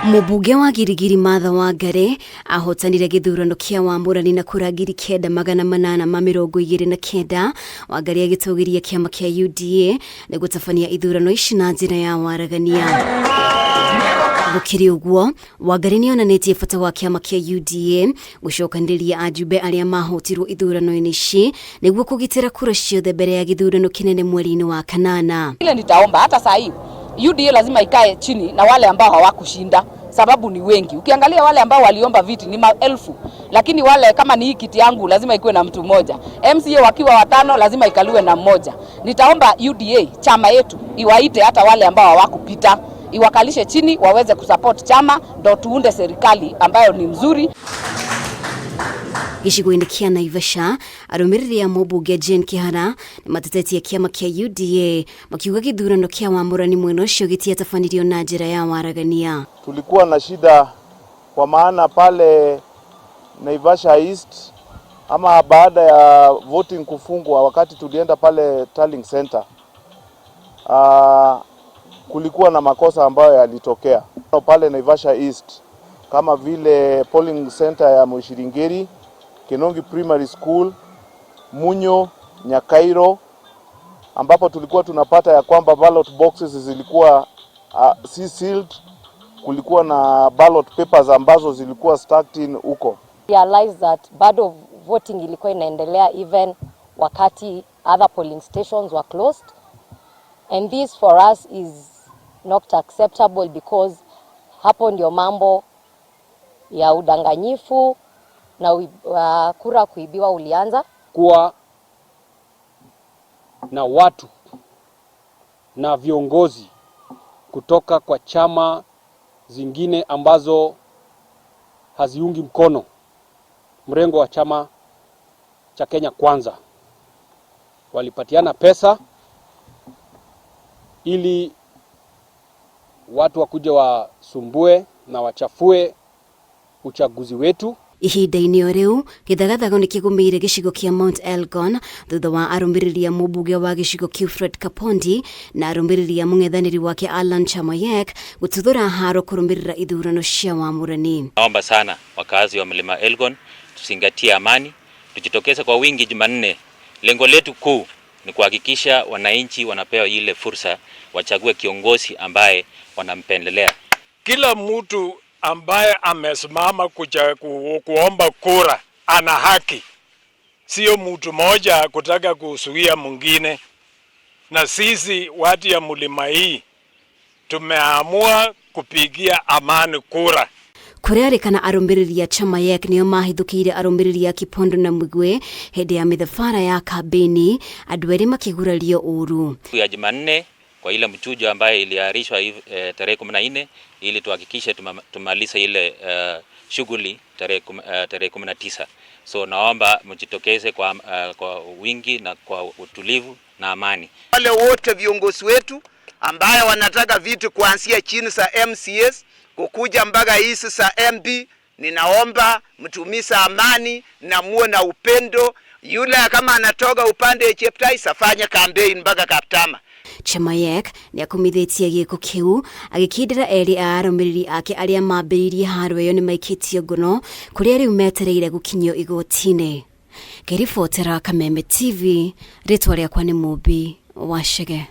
Mũmbunge wa Girigiri Martha Wangari ahotanire gĩthurano kĩa wamũrani na kura 9829. Wangari agĩtũgĩria kĩama kĩa UDA nĩ gũtabania ithurano ici na njĩra ya waragania. Gũkĩrĩ ũguo, Wangari nĩ onanĩtie bata wa kĩama kĩa UDA gũcokanĩrĩria ajumbe arĩa mahotirwo ithurano-inĩ ici nĩguo kũgitĩra kura ciothe mbere ya gĩthurano kĩnene mweri-inĩ wa kanana. Ile nitaomba hata saa hii UDA lazima ikae chini na wale ambao hawakushinda, sababu ni wengi. Ukiangalia wale ambao waliomba viti ni maelfu, lakini wale kama ni hii kiti yangu lazima ikuwe na mtu mmoja, MCA wakiwa watano lazima ikaliwe na mmoja. Nitaomba UDA chama yetu iwaite hata wale ambao hawakupita, iwakalishe chini waweze kusupport chama, ndo tuunde serikali ambayo ni mzuri. Gĩcigo-inĩ kĩa Naivasha, arũmĩrĩri a mũmbunge Jane Kihara nĩ matetetie kĩama kĩa UDA makiuga gĩthurano kĩa wamũrani mwena ũcio gĩtiatabanirio na njĩra ya waragania. Tulikuwa na shida kwa maana pale Naivasha East ama baada ya voting kufungwa, wakati tulienda pale tallying center, kulikuwa na makosa ambayo yalitokea pale Naivasha East kama vile polling center ya Mwishiringeri, Kenongi Primary School, Munyo, Nyakairo, ambapo tulikuwa tunapata ya kwamba ballot boxes zilikuwa si sealed. Kulikuwa na ballot papers ambazo zilikuwa stacked in huko. Realize that bado voting ilikuwa inaendelea even wakati other polling stations were closed, and this for us is not acceptable because hapo ndio mambo ya udanganyifu na kura kuibiwa ulianza. Kuwa na watu na viongozi kutoka kwa chama zingine ambazo haziungi mkono mrengo wa chama cha Kenya Kwanza. Walipatiana pesa ili watu wakuje wasumbue na wachafue uchaguzi wetu. Ihinda-inĩ o rĩu, gĩthagathago nĩ kĩgũmĩire gĩcigo kĩa Mount Elgon thutha wa arũmĩrĩri a mũmbunge wa gĩcigo kĩu Fred Kapondi na arũmĩrĩri a mũng'ethanĩri wake Alan Chemoiyek gũtuthũra haro kũrũmĩrĩra ithurano cia wamũrani. Naomba sana wakazi wa Mlima Elgon tuzingatie amani, tujitokeze kwa wingi Jumanne. Lengo letu kuu ni kuhakikisha wananchi wanapewa ile fursa wachague kiongozi ambaye wanampendelea. Kila mtu ambaye amesimama kuomba kura ana haki, sio mtu mmoja kutaka kuzuia mwingine. Na sisi watu ya mlima hii tumeamua kupigia amani kura. Kũrerĩkana arũmĩrĩri a Chemoiyek nĩo mahithũkĩire arũmĩrĩri a Kipondo na Migwi hĩndĩ ya mĩthabara ya kambĩini, andũ erĩ makĩgurario ũru. Ya Jumanne kwa ile mchujo ambayo iliahirishwa tarehe 14 ili tuhakikishe tumalize ile shughuli tarehe 19. So naomba mjitokeze kwa wingi na kwa utulivu na amani. Wale wote viongozi wetu ambayo wanataka vitu kuanzia chini za MCAs kukuja mpaka hizi za MP, ninaomba mtumise amani na muwe na upendo. Yule kama anatoka upande Cheptais afanye campaign mpaka Kaptama. Chemoiyek nĩ akumithĩtie gĩko kĩu agĩkindĩra erĩ a arũmĩrĩri ake arĩa mambĩrĩirie haro ĩyo nĩ maikĩtio ngono kũrĩa rĩu metereire gũkinyio igoti-inĩ. Ngĩribotera Kameme TV, rĩtwa rĩakwa nĩ Mũmbi wa Chege.